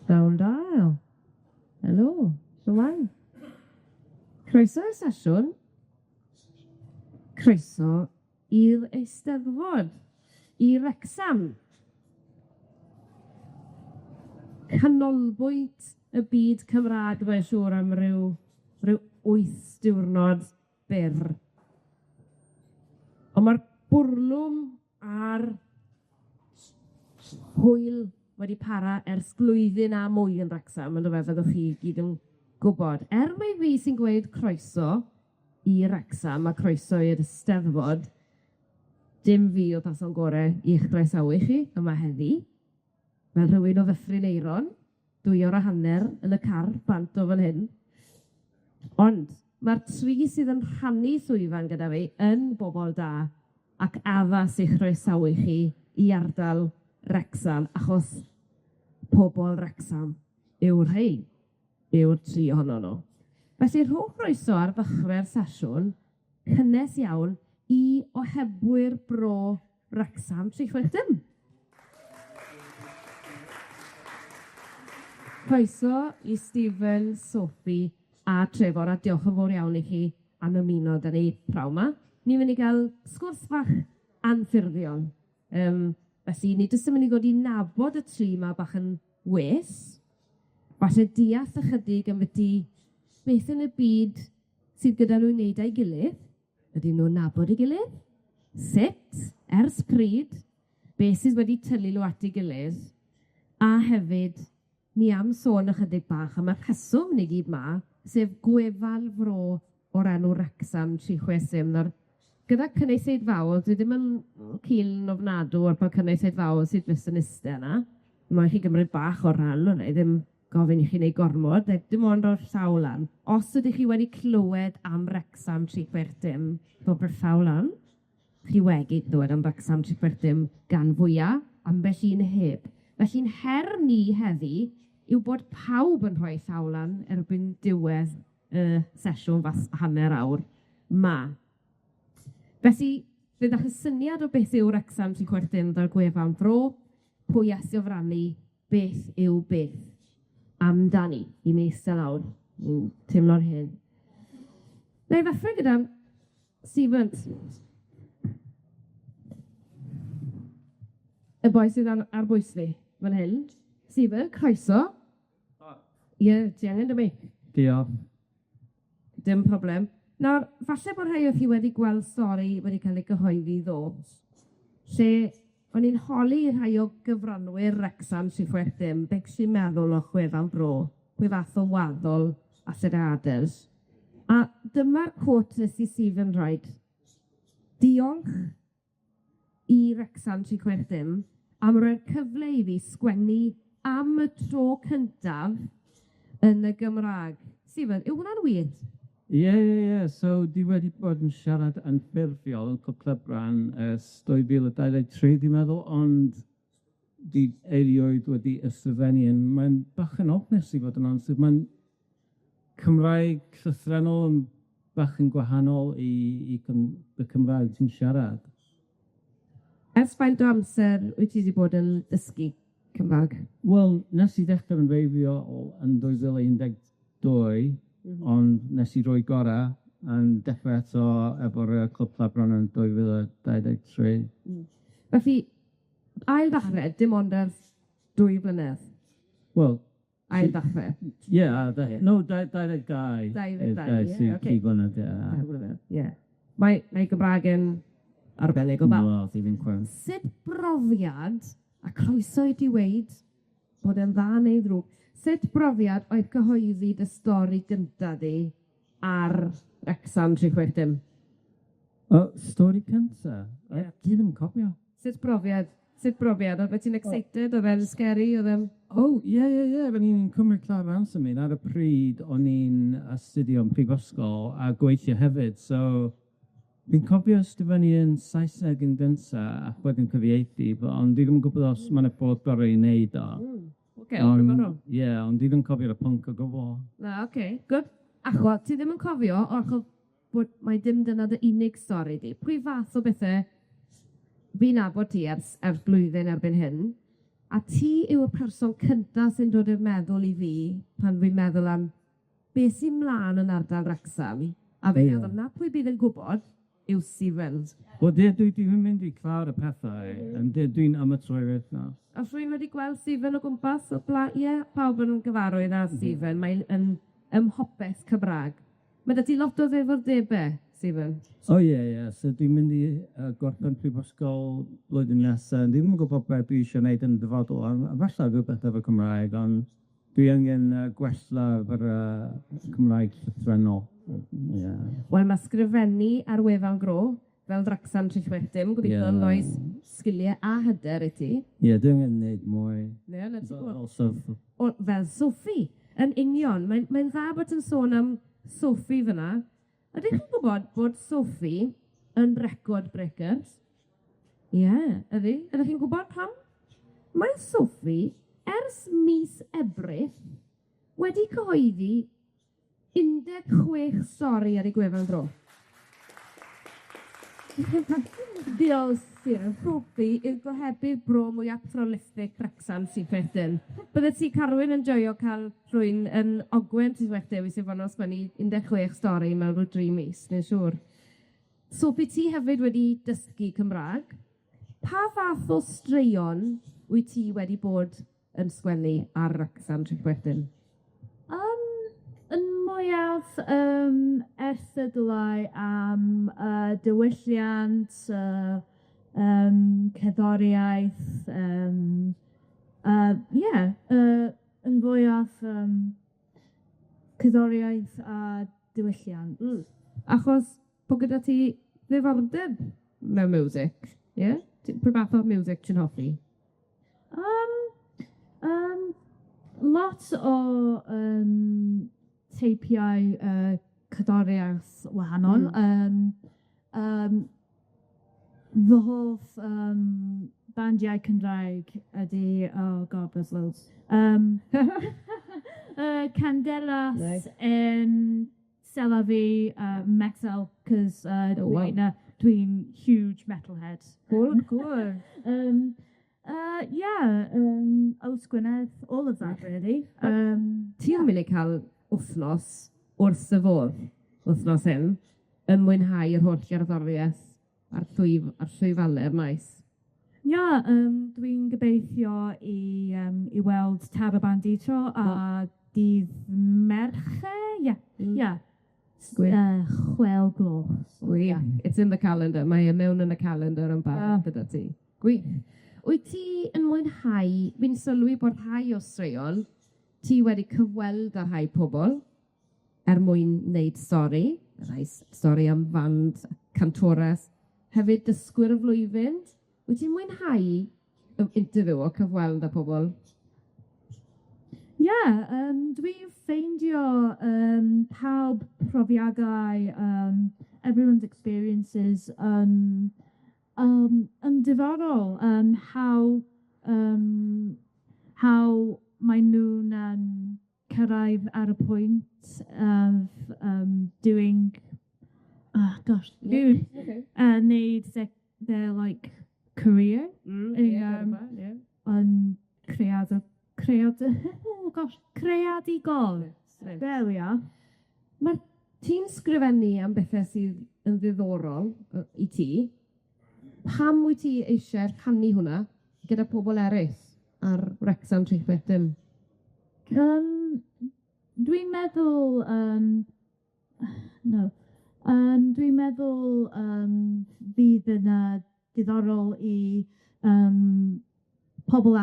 Pnawn da. Helo, shwmai? Croeso i'r sesiwn. Croeso i'r Eisteddfod, i Wrecsam. Canolbwynt y byd Cymra'g mae'n siŵr am ryw ryw wyth diwrnod byr. On' ma'r bwrlwm a'r hwyl wedi para ers blwyddyn a mwy yn Wrecsam, on'd yfe, fyddwch chi gyd yn gwbod. Er mai fi sy'n gweud croeso i Wrecsam a croeso i'r Steddfod, dim fi o'dd person gore i'ch groesawu chi yma heddi. Fel rhywun o Ddyffryn Aeron, dwy awr a hanner yn y car bant o fan hyn. Ond ma'r tri sydd yn rhannu llwyfan gyda fi yn bobol da ac addas i'ch croesawu chi i ardal Wrecsam, achos pobol Wrecsam yw'r rhein, yw'r tri ohonon nw. Felly rhowch groeso ar ddechre'r sesiwn cynnes iawn i ohebwyr bro Wrecsam 360. Croeso i Stephen, Sophie a Trefor, a diolch yn fowr iawn i chi am ymuno 'da ni pnawn 'ma. Ni'n mynd i ga'l sgwrs fach anffurfiol, yym felly ni jyst yn mynd i ddod i nabod y tri 'ma bach yn well, falle deall ychydig ambyti beth yn y byd sydd gyda nw i wneud â'i gilydd, ydyn nw'n nabod ei gilydd? Sut? Ers pryd? Beth sydd wedi tynnu nw at ei gilydd? A hefyd, ni am sôn ychydig bach am y rheswm ni gyd 'ma, sef gwefan fro o'r enw Wrecsam 360. Nawr, gyda cynulleidfaodd, dwi ddim yn keen ofnadw ar bod cynulleidfaodd sydd jyst yn iste yna. Ma' chi gymryd bach o rhan, wna i ddim gofyn i chi wneud gormod, neu dim ond roi'r llaw lan. Os ydych chi wedi clywed am Wrecsam 360, rhowch llaw lan. Chi wedi clywed am Wrecsam 360 gan fwya, ambell un heb. Felly'n her ni heddi yw bod pawb yn rhoi llaw lan erbyn diwedd y sesiwn fas hanner awr 'ma. Felly, fe ddach y syniad o beth yw Wrecsam 360 fel gwefan fro, pwy all gyfrannu, beth yw beth amdani, i mi ista lawr, wi'n teimlo'n hyn. Wna i ddechrau gyda Stephen. Y boi sydd ar ar bwys fi, fan hyn. Stephen, croeso. Ie, ti angen dy meic. Diolch. Dim problem. Nawr, falle bo' rhai o chi wedi gweld stori wedi cael ei gyhoeddi ddo, lle o'n i'n holi rhai o gyfranwyr Wrecsam 360 beth sy'n meddwl o chwefan bro, pwy fath o waddol alle fe adel. A dyma'r quote nes i Stephen rhoid. Diolch i Wrecsam 360 am roi'r cyfle i fi sgwennu am y tro cyntaf yn y Gymraeg. Stephen, yw hwnna'n wir? Ie, ie, ie. So, dwi wedi bod yn siarad yn ffurfiol yn Clwb Clebran ers 2023, dwi'n meddwl, ond dwi erioed wedi ysgrifennu, yn mae'n bach yn ofnus i fod yn onest, mae'n Cymraeg llythrennol yn bach yn gwahanol i i Cym- y Cymraeg ti'n siarad. Ers faint o amser wyt ti 'di bod yn dysgu Cymra'g? Wel, nes i ddechre yn wreiddiol yn 2012, ond nes i roi gora' yn dechre eto efo'r yy Clwb Clebran yn 2023. Felly, ail ddachre, dim ond ers dwy flynedd? Wel... Ail ddachre. Ie, a da- no, dau 22. 22, ie, ocê. Tri blynedd, ie. Dau blynedd, ie. Mae mae Gymraeg yn arbennig o dda. Wel, ti ddim cweit. Sut brofiad, a croeso i ti weud bod e'n dda neu ddrwg, sut brofiad oedd cyhoeddi dy stori gynta di ar Wrecsam 360? Y stori cynta? Dwi ddim yn cofio. Sut brofiad? Sut brofiad? Oeddet ti'n excited? Oedd e'n scary? Oedd e'n... O, ie, ie, ie, ro'n i'n cymryd llawer o amser mi. Ar y pryd, o'n i'n astudio yn prifysgol a gweithio hefyd, so fi'n cofio ysgrifennu yn Saesneg yn gynta ac wedyn cyfieithu, ond dwi ddim yn gwybod os ma' 'na ffordd gorau i wneud o. Ocê, Ond ie, ond dwi ddim yn cofio'r pwnc o gwbwl. Na, ocê, good. Achos ti ddim yn cofio, achos bod mai dim dyna dy unig stori di. Pwy fath o bethe fi'n nabod ti ers ers blwyddyn erbyn hyn. A ti yw y person cynta sy'n dod i'r meddwl i fi pan fi'n meddwl am beth sy'n mlan yn ardal Wrecsam, a fi'n meddwl 'na pwy bydd yn gwbod yw Stephen. Wel, dwi dwi'm yn mynd i clawr y pethau, ond dwi'n amatur wythnos. O's rywun wedi gweld Stephen o gwmpas o'r bla-? Ie, pawb yn gyfarwydd â Stephen, mae'n yn ym mhopeth Cymra'g. Ma' 'dy ti lot o ddiddordebe, Stephen. O ie ie, so dwi'n mynd i yy gorffen prifysgol blwyddyn nesa, ddim yn gwbod be' dwi isio neud yn y dyfodol, ond falle rwbeth efo Cymraeg, ond dwi angen gwella fyr Cymraeg llythrennol. Ie. Wel, ma' sgrifennu ar wefan Gro, fel Wrecsam 360, gobeithio yn roi sgilie a hyder i ti. Ie, dwi angen neud mwy. Ie, 'na ti. Fel Soff. O, fel Sophie, yn union. Mae'n mae'n dda bod ti'n sôn am Sophie fynna. Ydych chi'n gwbod bod Sophie yn record breaker? Ie, ydi. Ydych chi'n gwbod pam? Mae Sophie, ers mis Ebrill, wedi cyhoeddi 16 stori ar ei gwefan Bro. Diolch, Sir. Sophie yw'r gohebydd bro mwya prolific Wrecsam sy'n Credyn. Byddet ti, Carwyn, yn joio cael rhywun yn Ogwen 360 sy'n fodlon sgwennu 16 stori mewn ryw dri mis, dwi'n siŵr. Sophie, ti hefyd wedi dysgu Cymra'g. Pa fath o straeon wyt ti wedi bod yn sgwennu ar Wrecsam 360? Yn mwyaf erthyglau am diwylliant, cerddoriaeth, ie, yn fwyaf cerddoriaeth a diwylliant. Achos bo' gyda ti ddiddordeb mewn miwsic, ie? Pwy fath o miwsic ti'n hoffi? Lot o teipiau cerddoriaeth wahanol. Fy hoff bandiau Cymraeg ydy, oh God, there's loads. Candelas. Reit. C'est La Vie, metal, 'cos Oh, wow. dwi'n huge metalhead. Cool, cool. Yeah, Yws Gwynedd, all of that really. Ti yn mynd i ca'l wthnos wrth dy fodd, wthnos hyn, yn mwynhau yr holl gerddoriaeth a'r a'r llwyfanne'r maes. Ia, dwi'n gobeithio i weld Tara Bandito a dydd Mercher, ie, ie. Gwych. 6 gloch. Wych. It's in the calendar, mae e mewn yn y calendar yn barod gyda ti. Gwych. Wyt ti yn mwynhau, fi'n sylwi bod rhai o straeon ti wedi cyfweld â rhai pobol er mwyn wneud stori, rhai stori am fand cantores, hefyd dysgwyr y flwyddyn. Wyt ti'n mwynhau y interview o cyfweld â pobol? Ie, dwi'n ffeindio pawb profiadau, everyone's experiences yn yn diddorol, how mae nhw'n cyrraedd ar y pwynt of doing, oh gosh, Yeah, okay. Neud their like career. Ie, Ie. Yn cread, oh gosh, creadigol. Reit. There we are. Ma' ti'n sgrifennu am bethe sydd yn ddiddorol i ti. Pam wyt ti eisie rhannu hwnna gyda pobol eryll ar Wrecsam 360? Dwi'n meddwl, no, dwi'n meddwl bydd yna diddorol i pobl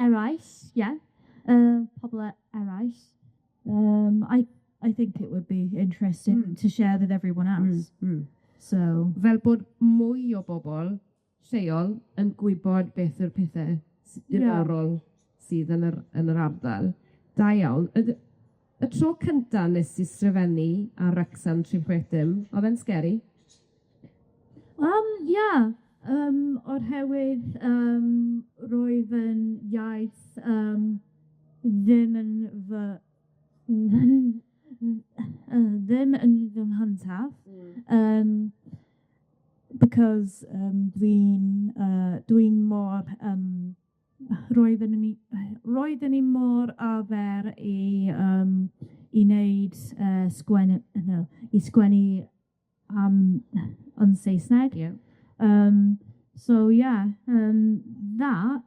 eraill, yeah, pobl eraill. I think it would be interesting to share with everyone else. So Fel bod mwy o bobol lleol yn gwybod beth yw'r pethe diddorol sydd yn yr ardal. Da iawn. Y tro cynta nes i sgrifennu ar Wrecsam 360, oedd e'n scary? Yeah, oherwydd roedd yn iaith ddim yn fy ddim yn fy nghyntaf. Because dwi'n dwi'n mor roeddwn i roeddwn i mor arfer i yym i wneud sgwennu no i sgwennu am yn Saesneg. Ie. So yeah, that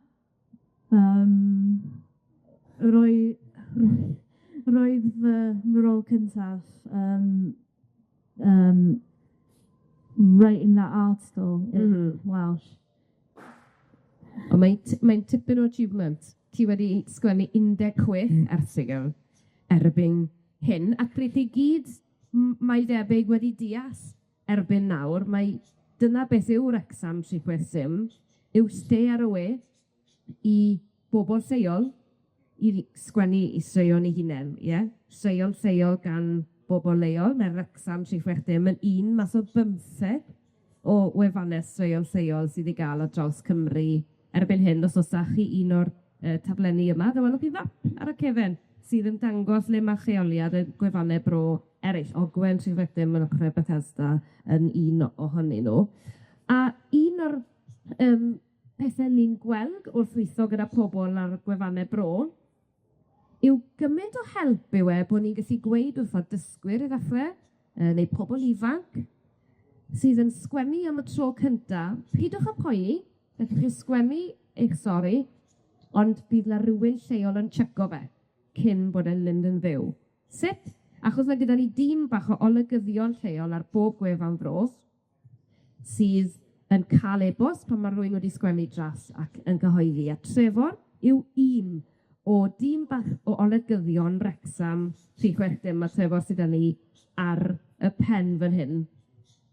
roedd fy rôl cyntaf writing that article in Welsh. Ond mae'n mae'n tipyn o achievement. Ti wedi sgwennu 16 erthygl erbyn hyn, ac rydych chi gyd, mae debyg, wedi deall erbyn nawr, mai dyna beth yw Wrecsam 360, yw lle ar y we i bobol lleol i sgwennu 'u straeon eu hunen, ie? Straeon lleol gan bobol leol, ma' Wrecsam 360 yn un mas o bymtheg o wefanne straeon lleol sydd i ga'l ar draws Cymru erbyn hyn, os o's 'da chi un o'r taflenni yma, fe welwch chi fap ar y cefen sydd yn dangos le ma' lleoliad y gwefanne bro eryll, Ogwen 360 yn ochre Bethesda yn un ohonyn nw. A un o'r pethe ni'n gweld wrth weitho gyda pobol ar gwefanne bro yw gymaint o help yw e bo' ni'n gallu gweud wrtho dysgwyr i ddechre, neu pobol ifanc, sydd yn sgwennu am y tro cynta, pidwch â poeni, gallwch chi sgwennu eich stori, ond bydd 'na rywun lleol yn checo fe cyn bod e'n mynd yn fyw. Sut? Achos ma' gyda ni dîm bach o olygyddion lleol ar bob gwefan fro, sydd yn ca'l e-bost pan ma' rywun wedi sgwennu drafft ac yn gyhoeddi, a Trefor yw un o dîm bach o olygyddion Wrecsam 360, ma' Trefor sydd 'da ni ar y pen fan hyn.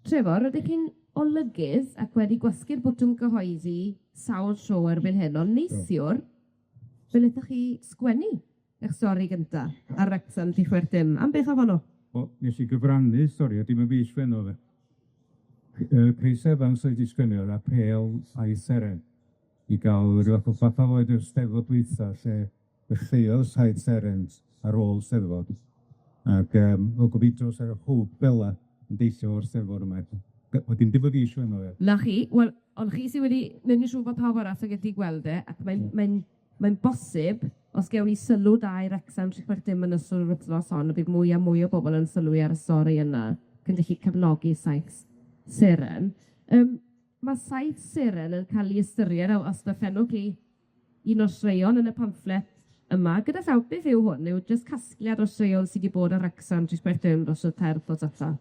Trefor, rydych chi'n olygydd ac wedi gwasgu'r bwtwm gyhoeddi sawl tro erbyn hyn, ond neithiwr, fe wnaethoch chi sgwennu eich stori gynta ar Wrecsam 360, am beth oedd honno? Wel, nes i gyfrannu stori, a dim y fi sgwennodd e. Chris Evans oedd 'di sgwennu o, apêl Saith Seren, i ga'l ryw fath o fatha oedd yr Steddfod dwytha, lle ddechreuodd Saith Seren ar ôl Steddfod, ac wel gobeithio fysa hwb fela yn deillio o'r Steddfod yma. Wedyn dim y fi sgwennodd e. 'Na chi, wel, ond chi sy wedi mynd yn siŵr bod pawb arall yn gallu gweld e, ac mae'n mae'n mae'n bosib, os gewn ni sylw da i Wrecsam 360 yn ystod yr wythnos hon, y bydd mwy a mwy o bobol yn sylwi ar y stori yna, ac yn gallu cefnogi Saith Seren. Ma' Saith Seren yn ca'l 'i ystyried, os darllenwch chi un o'r straeon yn y pamfflet yma, gyda llaw, beth yw hwn? Yw jyst casgliad o straeon sy 'di bod ar Wrecsam 360 dros y tair wthnos dwetha.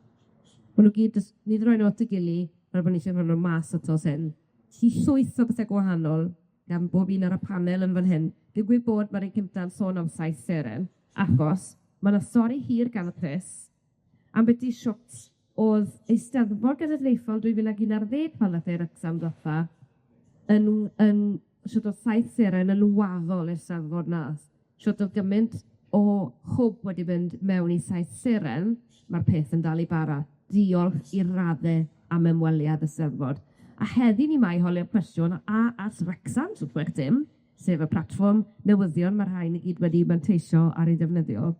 Ma' nw gyd jyst, ni 'di roi nw at 'i gily, fel bo' ni isie rhoi nw mas ato hyn. 'Lly llwyth o bethe gwahanol gan bob un ar y panel yn fan hyn. Digwydd bod ma'r un cynta'n sôn am Saith Seren, achos ma' 'na stori hir gan y Chris ambiti shwt o'dd Eisteddfod Genedlaethol 2011 pan nath e Wrecsam dwetha yn yn shwt o'dd Saith Seren yn waddol i'r Steddfod 'na, shwt o'dd gymaint o hwb wedi mynd mewn i Saith Seren, ma'r peth yn dal i bara. Diolch i'r radde am ymweliad y Steddfod. A heddi ni 'ma i holi'r cwestiwn a all Wrecsam 360, sef y platfform newyddion ma' rhai ni gyd wedi manteisio ar ei ddefnyddio,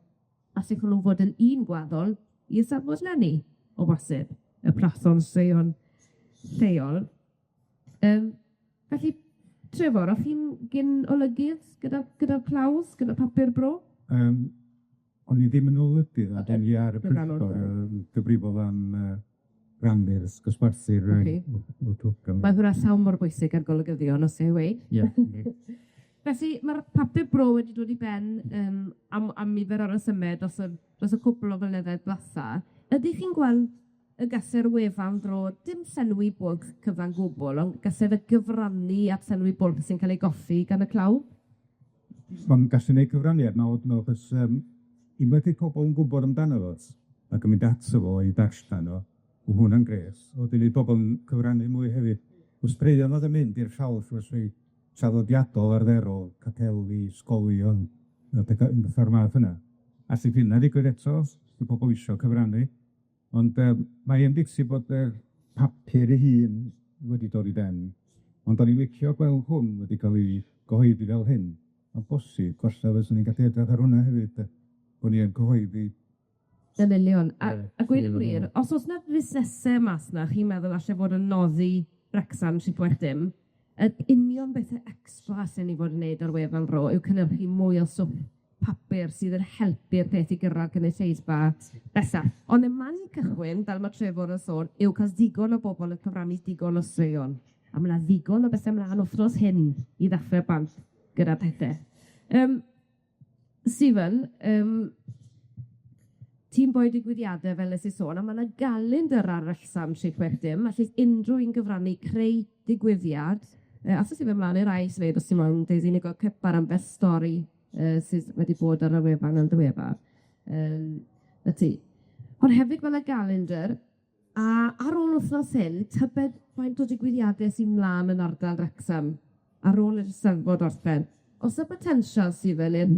a sut hwnnw fod yn un gwaddol i'r Steddfod leni, o bosib, y platfform straeon lleol. Felly, Trefor, o'ch chi'n gyn olygydd gyda gyda'r Clawdd, gyda Papur Bro? O'n i ddim yn olygydd, ond o'n i ar y pwyllgor gyfrifol am rannu'r dosbarthu'r yy Mae hwnna llawn mor bwysig ar golygyddion, os yw e. Ie. Felly, ma'r papur bro wedi dod i ben am nifer o resyme dros y cwpwl o flynyddoedd dwetha. Ydych chi'n gweld y gase'r wefan fro dim llenwi bwlch cyfan gwbwl, ond gase fe gyfrannu at llenwi bwlch sy'n ca'l ei golli gan y clawr? Ma'n gallu neud cyfraniad mawr dwi me'wl, achos unwaith 'di pobol yn gwbod amdano fo, ac yn mynd ato fo i darllan o, ma' hwnna'n grêt. Wedyn fydd pobol yn cyfrannu mwy hefyd. Ma' straeon o'dd yn mynd i'r llawr rhei traddodiadol arferol, capeli, ysgolion, petha petha'r math yna. A sydd hynna ddigwydd eto, os 'di pobol isio cyfrannu. Ond mae yn bwysig bod yr papur ei hun wedi dod i ben, ond o'n i'n licio gweld hwn wedi ca'l 'i gyhoeddi fel hyn. Ma'n bosib falla fyswn i'n gallu edrych ar hwnna hefyd de, bo' ni yn cyhoeddi Yn union, a gweud y gwir, os o's 'na fusnese mas 'na chi'n meddwl alle fod yn noddi Wrecsam shwt well dim, yr union bethe extra allen ni fod yn neud ar wefan Fro yw cynyrchu mwy o stwff papur sydd yn helpu'r peth i gyrradd cynulleidfa bellach. Ond y man cychwyn, fel ma' Trefor yn sôn, yw ca'l digon o bobol yn cyfrannu digon o straeon, a ma' 'na ddigon o bethe mlan wthnos hyn i ddachre bant gyda pethe. Stephen, ti'n boi digwyddiade, fel nes i sôn, a ma' 'na galendr ar Wrecsam tri chwech dim, allith unrhyw un gyfrannu creu digwyddiad, os o's i fyn' mlaen i'r ail sleid os ti moyn, Daisy, ni gwel' clip ar ambell stori sydd wedi bod ar y wefan yn ddiweddar. 'Na ti. Ond hefyd ma' 'na galendr, a ar ôl wthnos hyn, tybed faint o digwyddiade sy mlan yn ardal Wrecsam ar ôl i'r Eisteddfod orffen. O's 'na potensial, Stephen, i'r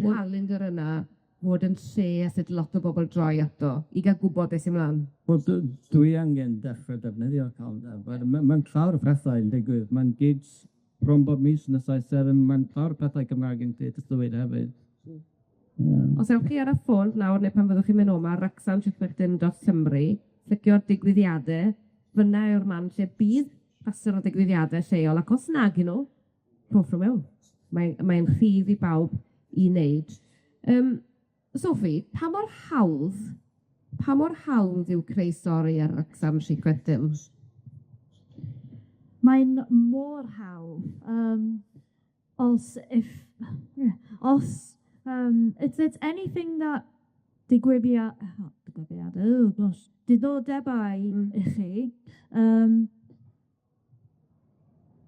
calendr yna fod yn lle alle lot o bobol droi ato i ga'l gwbod beth sy mlan? Wel, dwi angen dechre defnyddio'r calendar, ma'n llawer o pethau yn digwydd, ma'n gigs bron bob mis yn y saith seren, ma'n llawer o pethau Cymraeg yn Theatr Clwyd hefyd. Os ewch chi ar y ffôn nawr ne' pan fyddwch chi'n mynd o 'ma, Wrecsam dot Cymru, clicio digwyddiade, fynna yw'r man lle bydd rhestr o digwyddiade lleol, ac os nag 'yn nw, rhowch nw mewn. Mae'n rhydd i bawb i wneud. Sophie, pa mor hawdd, pa mor hawdd yw creu stori ar Wrecsam tri chwech dim? Mae'n mor hawdd. Os if yeah, os if there's anything that digwyddia- oh, digwyddiad, oh gosh, diddordebau i chi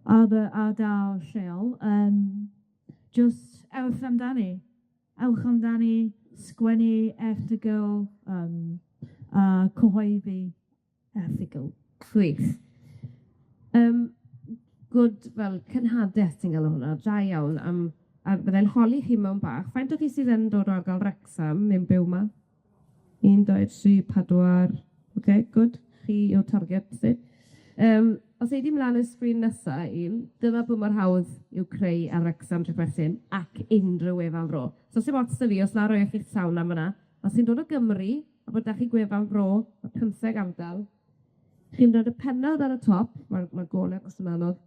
ar y ardal lleol, jyst ewch amdani. Ewch amdani, sgwennu erthygl, a cyhoeddi erthygl. Gwych. Good, fel cenhadeth ti'n galw hwnna, da iawn, am, a byddai'n holi chi mewn bach, faint o chi sydd yn dod o ardal Wrecsam neu'n byw 'ma? 1, 2, 3, 4, oce, good, chi yw'r target ti. Os ei di mlaen i'r sgrin nesa un, dyma pwy mor hawdd yw creu ar Wrecsam Treperthin ac unrhyw wefan fro. So sim ots 'da fi os na roioch chi'ch llawn am wnna, os ti'n dod o Gymru, a bod 'da chi gwefan fro, ma' pymtheg ardal, chi'n rhoid y pennawd ar y top, ma'r gole os yn anodd,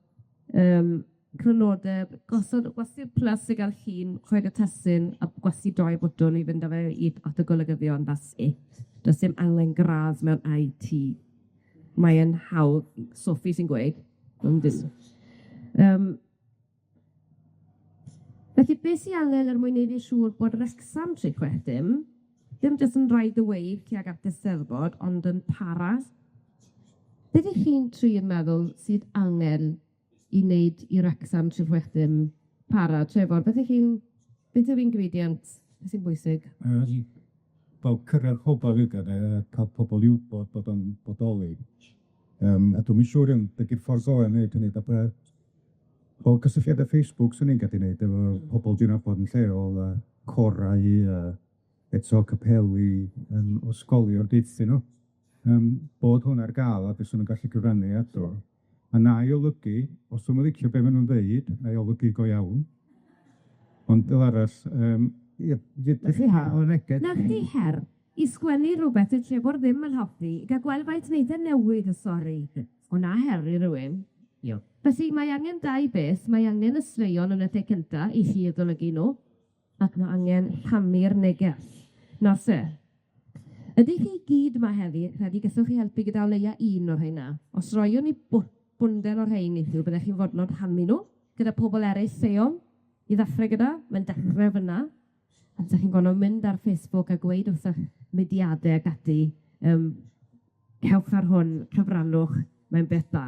crynodeb, gosod, gwasgu'r plus i ga'l llun, rhoid y testun, a gwasgu doi bwtwn i fynd â fe i at y golygyddion, that's it. Does dim angen gradd mewn IT. Mae e'n hawdd, Sophie sy'n gweud. Felly, beth sy angen er mwyn neud yn siŵr bod Wrecsam tri chwech dim, ddim jyst yn ride the wave tuag at y Steddfod, ond yn para. Be' 'dych chi'n tri yn meddwl sydd angen i wneud i Wrecsam tri chwech dim para? Trefor, beth 'ych chi'n, beth yw'r ingredient sy'n bwysig? Fel cyrraedd pobol ca'l pobol i wbod bod o'n bodoli. A dwi'm yn siŵr iawn be' 'di'r ffordd orau o wneud hynny, o gysylltiade Facebook swn i'n gallu neud efo pobol dwi'n nabod yn lleol a corau a eto capeli, ysgolion deuthyn nw bod hwn ar ga'l a byswn nw'n gallu cyfrannu ato. A 'na i olygu, os dwi'm yn licio be' ma' nw'n ddeud, 'nai olygu go iawn. Ond fel arall, ie, 'Na chdi her i sgwennu rwbeth dy' Trefor ddim yn hoffi, i ga'l gweld faint wneith e newid y stori. O' 'na her i rywun. Iawn. Felly, mae angen dau beth, mae angen y straeon yn y lle cynta i chi adolygu nw, ac ma' angen rhannu'r neges. Nawr te, ydych chi gyd 'ma heddi, credu gallwch chi helpu gyda o leia un o'r rheina. Os roiwn ni bwndel o'r rhein i chi, byddech chi'n fodlon rhannu nw gyda pobol eraill lleol i ddechrau gyda, mae'n dechrau fyna. A 'dach chi'n gorfod mynd ar Facebook a gweud wrth 'ych mudiade ag ati, cewch ar hwn, cyfrannwch, mae'n beth da.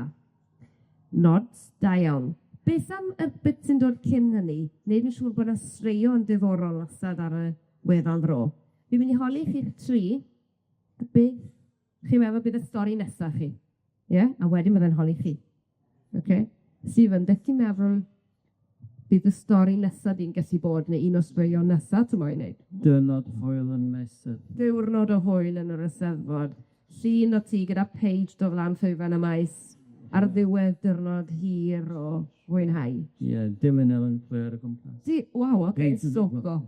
Nod, da iawn. Beth am y bit sy'n dod cyn hynny? Wneud yn siŵr bod 'na straeon diddorol wastad ar y wefan fro. Fi'n mynd i holi chi'ch tri, beth chi'n meddwl bydd y stori nesa chi? Ie? A wedyn byddai'n holi chi. Ocê? Stephen, beth ti'n meddwl bydd y stori nesa di'n gallu bod, neu un o'r straeon nesa ti moyn neud? Diwrnod hwyl yn Merthyr. Diwrnod o hwyl yn yr Eisteddfod. Llun o ti gyda page do flan llwyfan y maes ar ddiwedd diwrnod hir o fwynhau. Ie, dim yn Elen Fflur o gwmpas. Di, waw, ocê, so go.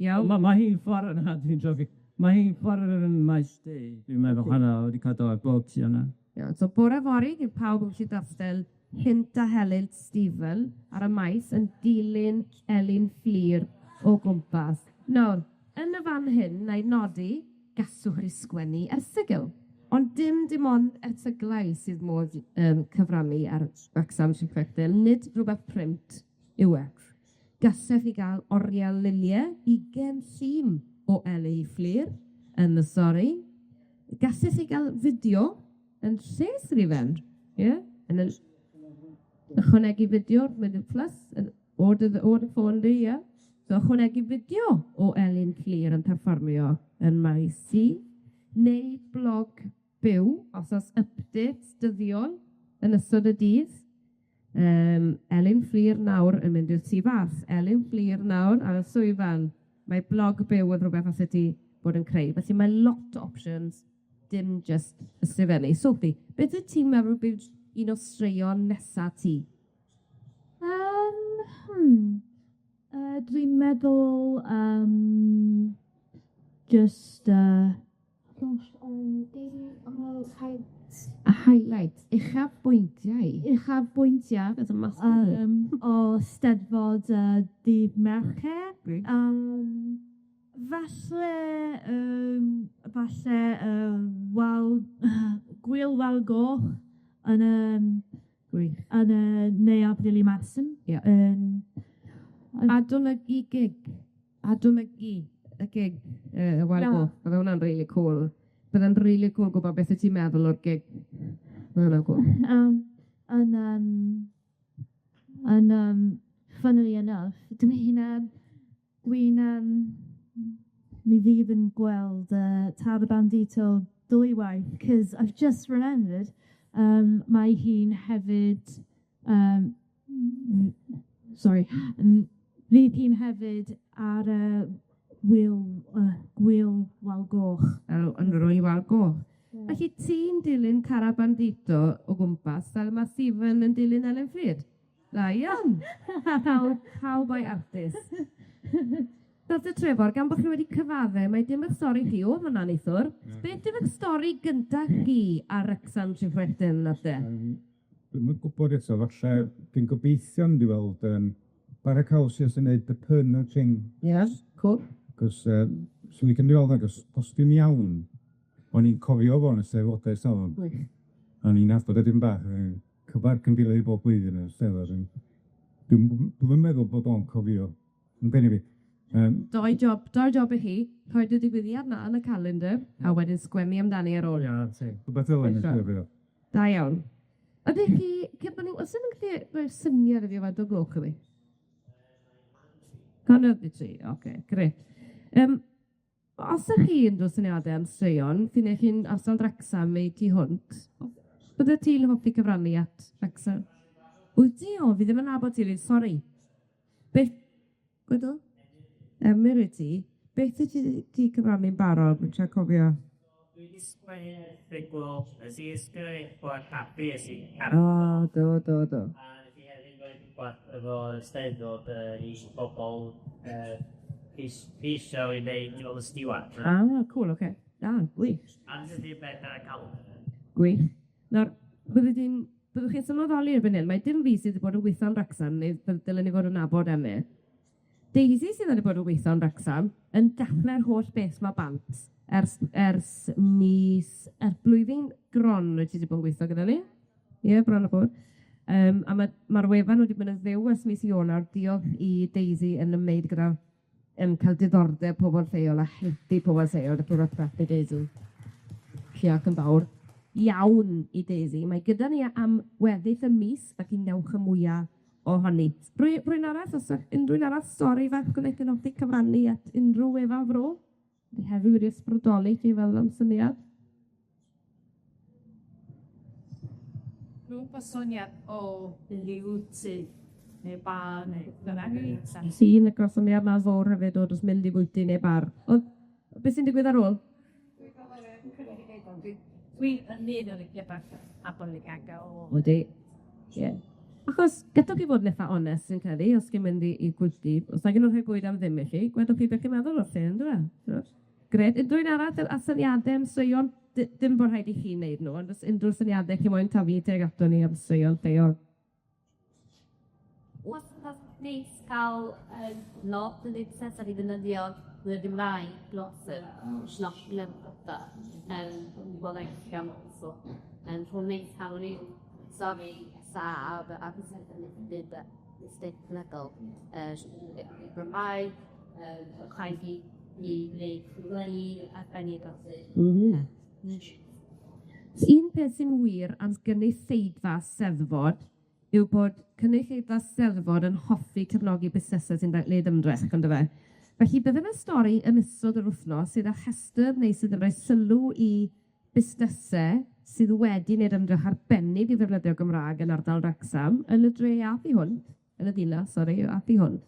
Iawn. Ma' hi'n chwarae na, dwi'n jogi. Mae hi'n chwarae yn maes D, dwi'n meddwl hwnna wedi cael dod bob ti yna. Iawn, so bore fory bydd pawb yn gallu darllen Hynt a Helynt Stephen ar y maes yn dilyn Elin Fflur o gwmpas. Nawr, yn y fan hyn, wna i nodi, gallwch chi sgwennu erthygl, ond dim dim ond erthyglau sydd modd yym cyfrannu ar Wrecsam Trifecta, nid rhywbeth print yw e. Gallech chi gael oriel lunie, ugen llun o Elin Fflur yn y stori. Gallech chi gael fideo yn lle sgrifen, ie? Yn y ychwanegu fideo, mynd yn plus, yn order the order ffôn di, ie? So ychwanegu fideo o Elin Fflur yn perfformio yn maes C, neu blog byw, os o's updates dyddiol yn ystod y dydd. Yym Elin Fflur nawr yn mynd i'r tŷ bach, Elin Fflur nawr ar y llwyfan. Mae blog byw yn rhywbeth allet ti bod yn creu, felly mae lot o options, dim jyst ysgrifennu. Sophie, beth wyt ti'n meddwl bydd un o straeon nesa ti? Yym hmm yy dwi'n meddwl yym jyst yy gosh A highlight, uchafbwyntiau. Uchafbwyntia' That's a massive yym o Steddfod yy dydd Mercher. Gwych. Yym falle yym falle yy wal Gwyl Wal Goch yn yym Gwych. yn y Neuadd Lili Madsen. Ie. Yn Adolygu gig, adolygu y gig yy y Wal Goch, bydde hwnna'n rili cŵl. Bydde'n rili cŵl gwbod beth wyt ti'n meddwl o'r gig. Ma' hwnna'n cŵl. Yym yn yym yn yym funnily enough, dwi'n yym dwi'n yym mi fydd yn gweld yy Tara Bandito dwywaith, 'cause I've just remembered yym mae hi'n hefyd yym sori fydd hi'n hefyd ar y Wyl yy Gwyl Wal Goch. Fel yn rwy Wal Goch. Felly ti'n dilyn Cara Bandito o gwmpas fel ma' Stephen yn dilyn Elen Fflyr. Da iawn! Pawb pawb a'i artist. Doctor Trefor, gan bo' chi wedi cyfadde, mai dim 'ych stori chi o'dd hwnna neithwr, beth yw 'ych stori gynta chi ar Wrecsam Trifecta nawr te? Dwi'm yn gwbod eto, falle dwi'n gobeithio mynd i weld yym Bara Caws sy'n neud The Pun Thing. Ie, cŵl. 'Cos yy swn i'n licio mynd i weld o, 'cos os dwi'n iawn, o'n i'n cofio fo yn y Steddfodau ers talwm. Gwych. O'n i'n nabod o dipyn bach, yy cyfarch yn gilydd bob blwyddyn yn y Steddfod, yn dwi'm dwi'm yn meddwl bod o'n cofio, ond anyway yym. Doi job, doi job i chi, rhoid y digwyddiad 'na yn y calendar, a wedyn sgwennu amdani ar ôl. Ia, ti. Rwbeth fel 'na. Da iawn. Ydych chi, cyn bo' ni, os ydyn nhw'n gallu rhoi'r syniad i fi o faint o gloch i fi? Hanner 'di tri, oce, grêt. Yym, os ydych chi unrhyw syniadau am straeon, fi'n eich chi'n ardal Wrecsam neu tu hwnt, bydde ti'n hoffi cyfrannu at Wrecsam? Wyt ti? O, fi ddim yn nabod ti, rili, sori. Beth, gwedw? Emyr wyt ti. Beth wyt ti 'di cyfrannu'n barod? Dwi'n trio cofio. Dwi 'di sgwennu erthygl, nes i ysgrifennu rhywbeth hapus i O, do, do, do. A nes i hefyd roi rhywbeth efo Steddfod yy i bobol yy pis- i wneud fel y stiward. Ah, cŵl, oce. Da, gwych. A nes i beth ar y calendar. Gwych. Nawr, bydde di'n, byddwch chi'n sylweddoli erbyn hyn, mai dim fi sydd wedi bod yn gweithio yn Wrecsam, neu dylen ni fod yn nabod Emyr. Daisy sydd wedi bod yn gweithio yn Wrecsam, yn dechrau'r holl beth 'ma bant ers ers mis, er blwyddyn gron wyt ti 'di bod yn gweithio gyda ni? Ie, bron a bod. Yym, a ma' ma'r wefan wedi bod yn fyw ers mis Ionawr, diolch i Daisy yn ymwneud gyda yym ca'l diddordeb pobol lleol a helpu pobol lleol, felly Daisy. Diolch yn fawr iawn i Daisy. Mae gyda ni am weddill y mis, felly newch y mwya ohoni. Rwy- rywun arall, os o's unrhyw un arall stori fach gwnaeth yn hoffi cyfrannu at unrhyw wefan fro? Fi hefyd wedi ysbrydoli chi fel am syniad. Rhywbeth o syniad o liwt neu bar neu bynnag. Ti'n licio'r syniad 'na fowr hefyd o jyst mynd i fwyty neu bar. Ond beth sy'n digwydd ar ôl? Dwi yn un o'r a Odi. Ie. Achos gadwch chi fod yn itha onest fi'n credu, os chi'n mynd i i bwyty, os nag 'yn nw'n rhoi bwyd am ddim i chi, gwedwch chi beth chi'n meddwl o'r lle on'd yw e? T'wod? Grêt. Unrhyw un arall a syniade am straeon? Dim bo' rhaid i chi wneud nw, ond os unrhyw syniade chi moyn taflu tuag aton ni am straeon lleol. Wastad neis ca'l lot o i ddefnyddio y Gymraeg lot Un peth sy'n wir am gynulleidfa Steddfod yw bod cynulleidfa Steddfod yn hoffi cefnogi busnese sy'n neud ymdrech, on'd yfe? Felly bydde fe stori yn ystod yr wthnos sydd â rhestyr neu sydd yn rhoi sylw i busnese sydd wedi neud ymdrech arbennig i ddefnyddio'r Gymra'g yn ardal Wrecsam, yn y dre a thu hwnt, yn y ddinas, sori, a thu hwnt,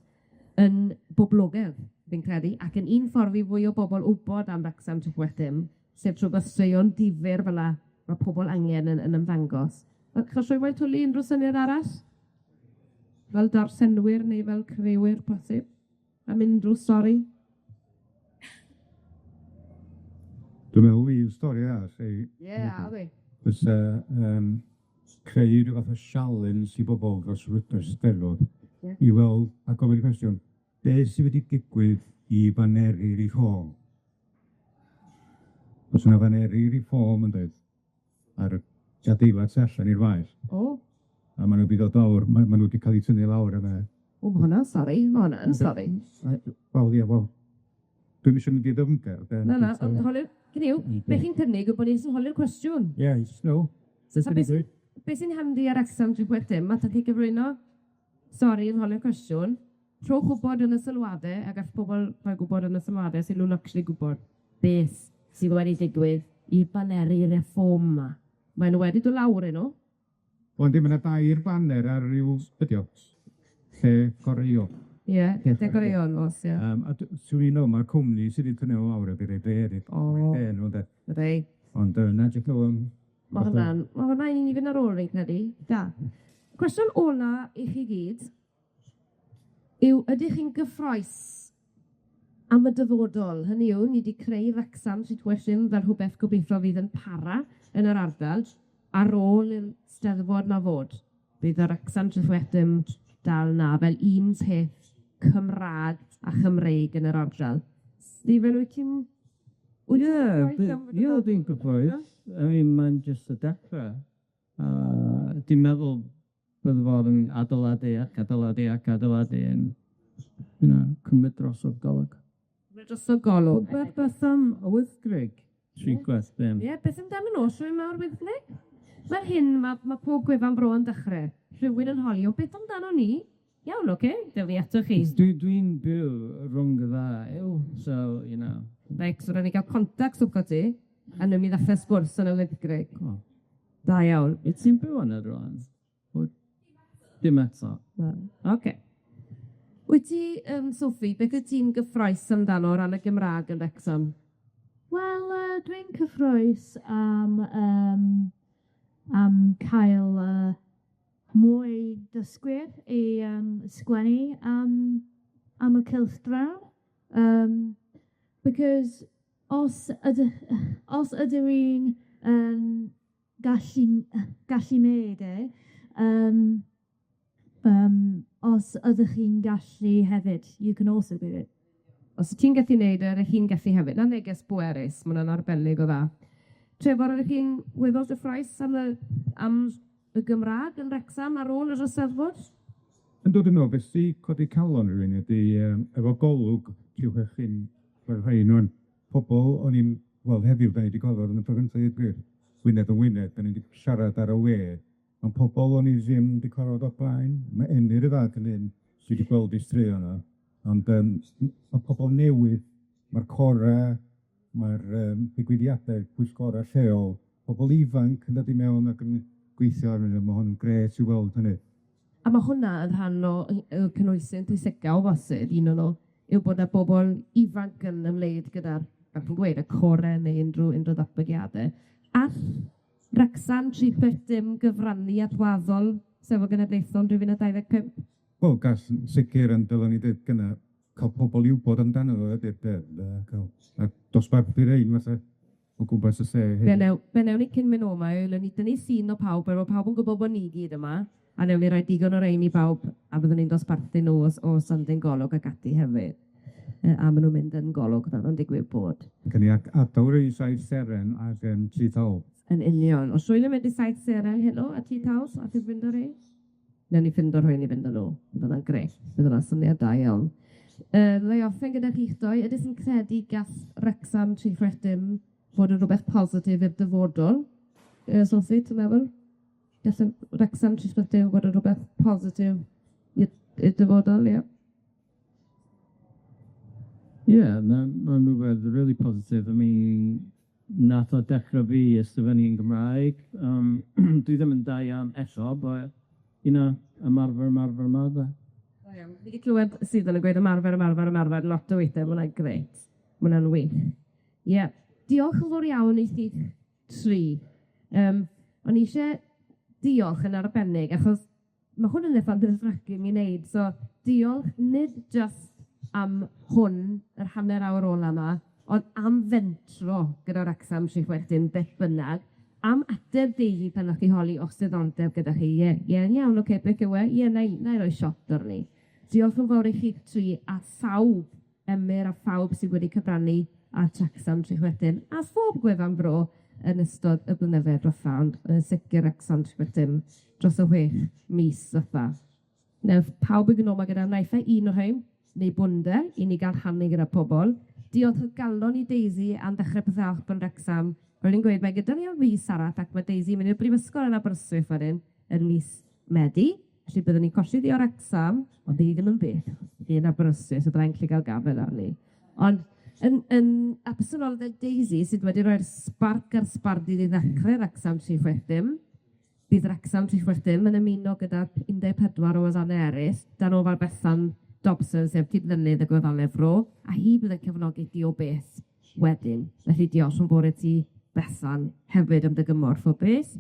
yn boblogedd, fi'n credu, ac yn un ffordd i fwy o bobol wbod am Wrecsam 360, sef trwy ga'l straeon difyr fel 'a ma' pobol angen yn ymddangos. Achos rwy moyn twli unrhyw syniad arall? Fel darllenwyr neu fel crewyr posib? Am unrhyw stori? Dwi'n meddwl un stori arall ei... Ie, a fi. Fysa creu ryw fath o sialens i bobol dros yr wythnos Steddfod i weld a gofyn y cwestiwn, beth sy wedi digwydd i baneri Reform? O's yna baneri Reform yn dweud ar y adeilad tu allan i'r faes. O. A ma' nw 'di dod lawr, ma' nw 'di ca'l 'u tynnu lawr a ma' O, ma' hwnna'n sori, ma' hwnna'n sori. Wel, ie, wel, dwi'm isio mynd i ddyfnder de. Na, na, ond holi'r, hynny yw, be' chi'n cynnig yw bod ni jyst yn holi'r cwestiwn. Ie, jyst no. A be' sy'n handi ar Wrecsam 360, ma' chi gyflwyno stori yn holi'r cwestiwn, rhowch wbod yn y sylwade, a gall pobol rhoi gwbod yn y sylwade os 'yn nw'n actually gwbod beth sydd wedi digwydd i baneri Reform 'ma. Mae nw wedi dod lawr 'yn nw. Wel yndi, ma' 'na dair baner ar ryw, be' 'di o, lle goreuo. Ie, lle goreuon o's ie. A swn i'n meddwl ma'r cwmni sy 'di tynnu nw lawr wedi rei be' O. be' nw ynde. Rei. Ond na, Ma' hwnna'n ma' hwnna un i fynd ar ôl fi'n credu. Da. Cwestiwn ola i chi gyd yw ydych chi'n gyffrous am y dyfodol? Hynny yw, ni 'di creu Wrecsam Situation fel rhwbeth gobeithio fydd yn para yn yr ardal ar ôl i'r Steddfod 'ma fod. Bydd yr Wrecsam Situation dal 'na fel un peth Cymra'g a Chymreig yn yr ardal. Stephen, wyt ti'n Ie, ie, dwi'n gyffrous. I mean, mae'n jyst y dechre. A dwi'n meddwl bydde fo'n yn adeiladu ac adeiladu ac adeiladu yn, you know, cymryd drosodd golwg. Cymryd drosodd golwg. Beth beth am y Wyddgrug? 365. Ie, beth amdanyn nhw? Shwmae mae'r Wyddgrug? Fel hyn, ma' pob gwefan bro yn dechre. Rhywun yn holi, o beth amdano ni? Iawn, oce, dewn ni ato chi. Dwi'n byw rhwng y ddau, so, you know. Reit, so raid ni ga'l contacts wrtho ti, a newn ni ddechre sgwrs yn y Wyddgrug. O. Da iawn. Wyt ti'n byw yna rŵan? Dim eto. Na. Oce. Wyt ti, Sophie, beth wyt ti'n gyffrous amdano o ran y Gymra'g yn Wrecsam? Wel, dwi'n cyffrous am am cael mwy dysgwyr i sgwennu am y cylchgrawn. Because os ydych os ydw i'n gallu neud e, os ydych chi'n gallu hefyd, you can also do it. Os ti'n gallu neud e, rydych chi'n gallu hefyd. 'Na neges bwerus, ma' wnna'n arbennig o dda. Trefor, ydych chi'n weddol gyffrous am y am y Gymra'g yn Wrecsam ar ôl yr Eisteddfod? Yn dod yn ôl, beth sy codi calon rywun ydi efo golwg 365 fel rhein rŵan, pobol o'n i'n weld heddiw, 'dan ni 'di gorfod yn y tro gynta i ddeud gwir, wyneb yn wyneb, 'dan ni 'di siarad ar y we, ond pobol o'n i ddim 'di cwarfod o'r blaen, ma' Emyr y fag yn un dwi 'di gweld 'i straeon o, ond ma' pobol newydd, ma'r cora, ma'r digwyddiade, pwyllgora lleol, pobol ifanc yn dod i mewn ac yn gweithio arnyn nw, ma' hwn yn grêt i weld hynny. A ma' hwnna yn rhan o y cynhwysyn pwysica o bosib, un o'n nw, yw bod 'na bobol ifanc yn ymwneud gyda'r, fel chi'n gweud, y core neu unrhyw ddatblygiade. All Wrecsam 360 gyfrannu at waddol Steddfod Genedlaethol 2025? Wel, gall yn sicir, ond fel o'n i'n deud gynna, ca'l pobol i wbod amdano fo ydi'r peth ynde, a ca'l a dosbarthu rein fatha o gwmpas y lle hefyd. Be' new- be' newn ni cyn myn' o 'ma yw newn ni dynnu llun o pawb fel bo' pawb yn gwbod bo' ni gyd yma, a newn ni roi digon o rein i bawb, a byddwn ni'n dosbarthu nw os o's yn Golwg ac ati hefyd. A ma' nw'n mynd yn Golwg fel ma'n digwydd bod. Gawn ni adael rei Saith Seren ag Tŷ Talm. Yn union. O's rhywun yn mynd i Saith Seren heno a Tŷ Talm a ti ffindo rhein? Newn ni ffindo rhywun i fynd â nw. Bydd hwnna'n grêt. Bydd hwnna'n syniad da iawn. Ddai orffen gyda chi'ch doi. Ydych chi'n credu gall Wrecsam 360 fod yn rhywbeth positif i'r dyfodol? Sophie, ti'n meddwl? Gall Wrecsam 360 fod yn rhywbeth positif i'r dyfodol, ie? Ie, ma'n rwbeth rili positif. I mean, nath o dechre fi ysgrifennu yn Gymraeg, dwi ddim yn da iawn eto, but ymarfer, ymarfer, ymarfer. Da iawn. Fi 'di clywed Suzan yn gweud ymarfer, ymarfer, ymarfer lot o weithe, ma' wnna'n grêt. Ma' wnna'n wych. Ie, diolch yn fawr iawn i chi tri. O'n i isie diolch yn arbennig, achos ma' hwn yn eitha nerve-racking i wneud, so diolch nid jyst am hwn, yr hanner awr ola 'ma, ond am fentro gyda Wrecsam 360 beth bynnag, am ateb Daisy pan nath hi holi o's diddordeb gyda chi, ie, ie, yn iawn, ocê, beth yw e? Ie, wna i roi shot arni. Diolch yn fawr i chi tri a phawb, Emyr a phawb sydd wedi cyfrannu at Wrecsam 360 a phob gwefan bro yn ystod y blynyddoedd dwetha, ond yn sicir Wrecsam 360 dros y 6 mis dwetha. Newch pawb yn gwno' gyda naill ai un o'r rhein, neu bwndel, i ni ga'l rhannu gyda pobol. Diolch o galon i Daisy am ddechre pethe off yn Wrecsam. Fel i'n gweud, mae gyda ni am fis arall, ac ma' Daisy yn mynd i'r brifysgol yn Aberystwyth wedyn yn mis Medi. Felly byddwn ni'n colli ddi o Wrecsam, ond ddi ddim yn byth. Ddi yn Aberystwyth, so byddai'n gallu gael gafel arni. Ond yn absenoldeb Daisy, sydd wedi roi'r sbarc a'r sbardun i ddechre Wrecsam 360, bydd Wrecsam 360 yn ymuno gyda 14 o wefannau eryll, dan ofal Bethan Dobson, sef cydlynydd y gwefannau Fro, a hi bydd yn cefnogi di o beth wedyn. Felly diolch yn fawr i ti, Bethan, hefyd am dy gymorth o beth.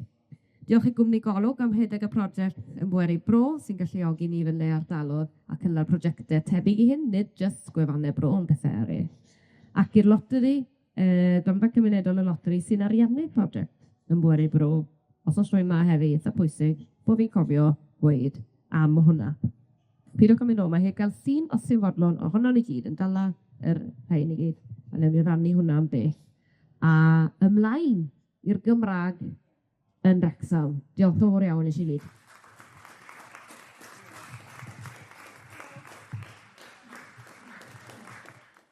Diolch i Gwmni Golwg am rhedeg y prosiect Ymbweru Bro, sy'n galluogi ni fynd i ardalodd a cynnal prosiecte tebyg i hyn, nid jyst gwefannau bro, ond pethe eryll. Ac i'r Loteri, Gronfa Cymunedol y Loteri, sy'n ariannu'r prosiect Ymbweru Bro. Os o's rhywun 'ma heddi, itha pwysig, bo' fi'n cofio gweud am hwnna. Peidiwch â mynd o 'ma heb gael llun os ti'n fodlon ohonon ni gyd yn dala yr rhain i gyd, a newn ni rannu hwnna am byth. A ymlaen i'r Gymra'g yn Wrecsam. Diolch yn fawr iawn i chi gyd.